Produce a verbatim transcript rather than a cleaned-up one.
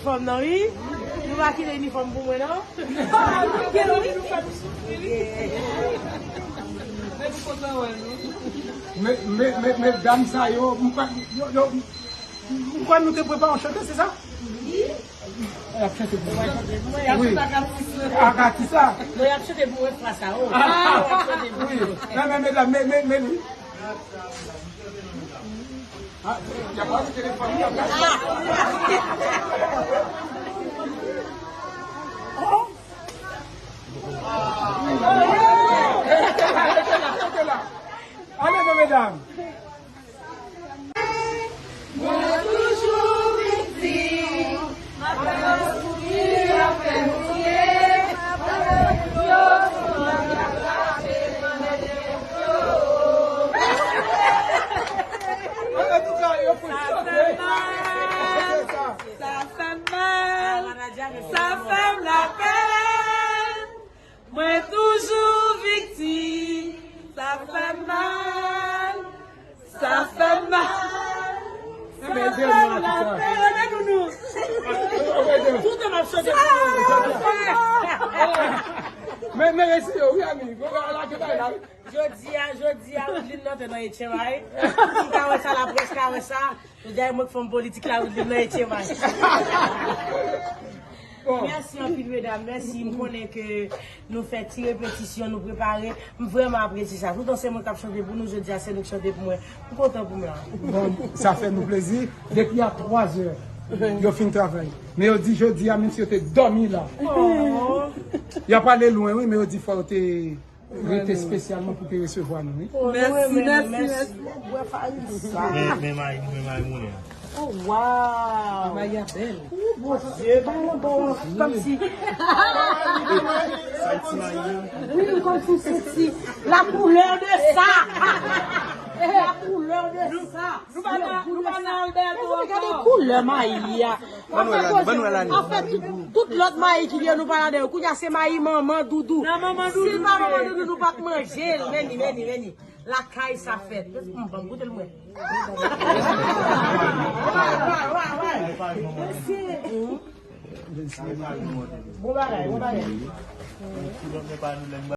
Fòm nan, wi. Nou pa kite inifòm pou mwen, non. Gen lòt nou fè nou soufri, wi. Men, men, men, men dam sa yo, m pa, yo, yo, m kwè nou te prepare yon chante, se sa? Wi. Y ap chante pou mwen. Y ap chante ak atis la. Ak atis la. Non, y ap chante pou mwen, fwa sa, o. Ah, y ap chante pou mwen. Men, men, medam, men, men, men, wi. Ah, y ap pale telefòn, wi, y ap pale. Ale non, medam. Mwen toujou viktim. Antouka, yo fout chante. Sa fè m mal, sa fè m lapèn. Mwen toujou viktim. Sa fè m mal. Sa fè m mal. Sa fè m lapèn. Toutan m ap chante pou nou. Men, men resi yo, wi, ami. Bon, la, ke bay la, wi. Jodi a, jodi a, Wideline nan te nan Etchemay. Si w ka wè sa, laprès ka wè sa. Jodi a, e mwen k fanm politik la, Wideline nan Etchemay. Bon. Mèsi anpil, medam. Mèsi. M konnen ke nou fè ti repetisyon, nou prepare. M vrèman apresye sa. Toutan se mwen k ap chante pou nou, jodi a, se nou k chante pou mwen. M kontan pou mwen. Bon, sa fè nou plezi. Depi a twa zè, yo fin travay. Men yo di jodi a, menm si yo te dòmi la. Oh. Y ap ale lwen, wi, men yo di fò yo te rete espesyalman pou te resevwa nou, wi. Mèsi, mèsi, mèsi. Bwè farin sa. Men, men mayi, men mayi moulen an. Oh, wow. Mayi a bèl. Oh, Bondye, ba mwen bon, kòmsi. Santi mayi an. Wi, kòmsi w santi la couleur de ça. La couleur de ça. Nou pa nan, nou pa nan Alberto ankò. Gade koulè mayi a. Ban nou wè la, ban nou wè la. Anfèt, tout lòt mayi ki gen, nou pa ladan yo. Kounye a se mayi manman Doudou. Nan manman Doudou. Si l pa manman Doudou, nou p ap manje l. Men li, men li, men li. Lakay sa fèt. Hmm, ban m goute l mwen. Bon bagay, bon bagay.